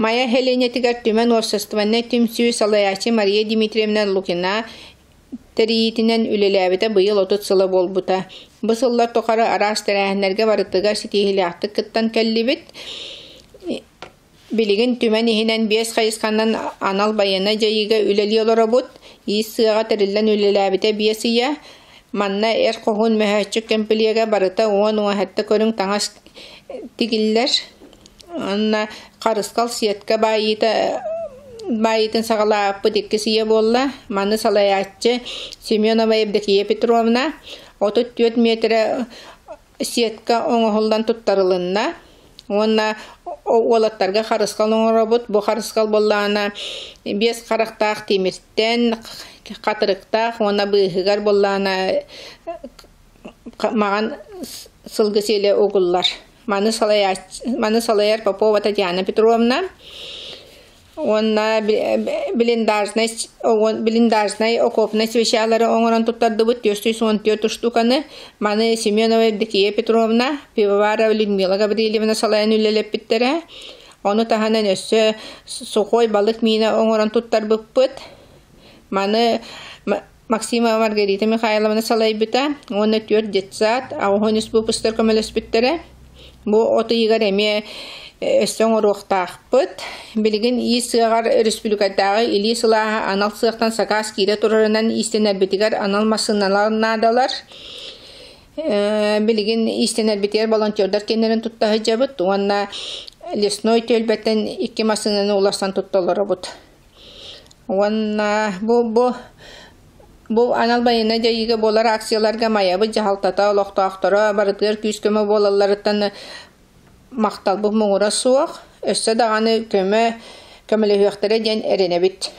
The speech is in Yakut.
Майа сэлиэнньэтигэр Түмэн уопсастыбаннай түмсүү салайааччы Мария Дмитриевна Лукина тэрийиитинэн үлэлээбитэ быйыл 30 сыла буолбута. Бу сыллар тухары араас тэрээһиннэргэ барытыгар ситиһиилээхтик кыттан кэллибит. Билигин түмэн иһинэн биэс хайысханан анал байыаннай дьайыыга үлэлии олоробут. Иис сыаҕа тэриллэн үлэлээбитэ биэс ыйа. Манна эр хоһуун мөһөөччүк кэмпилиэгэ барыта уон уоһэтте көрүҥ таҥас тигиллэр. Уонна харысхал сетка баайыыта баайыытын саҕалаабыппыт иккис ыйа буолла. Маны салайааччы Семенова Евдокия Петровна 34 миэтэрэ сетка оҥоһуллан туттарылынна. Уонна уолаттарга харысхал оҥоробут. Бу харысхал буоллаҕына биэс харахтаах тимиртэн хатырыктаах уонна быыһыгар буоллаҕына маҕан сылгы сиэлэ угуллар. Маны салайааччы, маны салайар Попова Татьяна Петровна уонна блиндажнай блиндажнай окопнай свечалары оҥорон туттардыбыт 414 штуканы. Маны Семенова Евдокия Петровна, Пивоварова Людмила Гаврильевна салайан үлэлэппиттэрэ. Ону таһынан өссө сухой балык миинэ оҥорон туттарбыппыт. Маны Максимова Маргарита Михайловна салайбыта уонна түөрт детсад, аҕыс үс выпустар көмөлөспүттэрэ. Бу от ыйыгар эмиэ өссө оҥоруохтаахпыт. Билигин иис сыаҕар республикатааҕы илии сылааһа анал сыахтан сакаас киирэ турарынан иистэнэрбитигэр анал массыыналар наадалар. Билигин иистэнэрбитигэр волонтердар киэннэрин тутта сылдьабыт уонна лесной түөлбэттэн икки массыынаны уларсан тутта олоробут. Уонна бу бу бу анал байыаннай дьайыыга буолар акцияларга Майабыт дьаһалтата олохтоохторо барытыгар күүс-көмө буолалларыттан махталбыт муҥура суох. Өссө даҕаны көмө көмөлөһүөхтэрэ диэн эрэнэбит.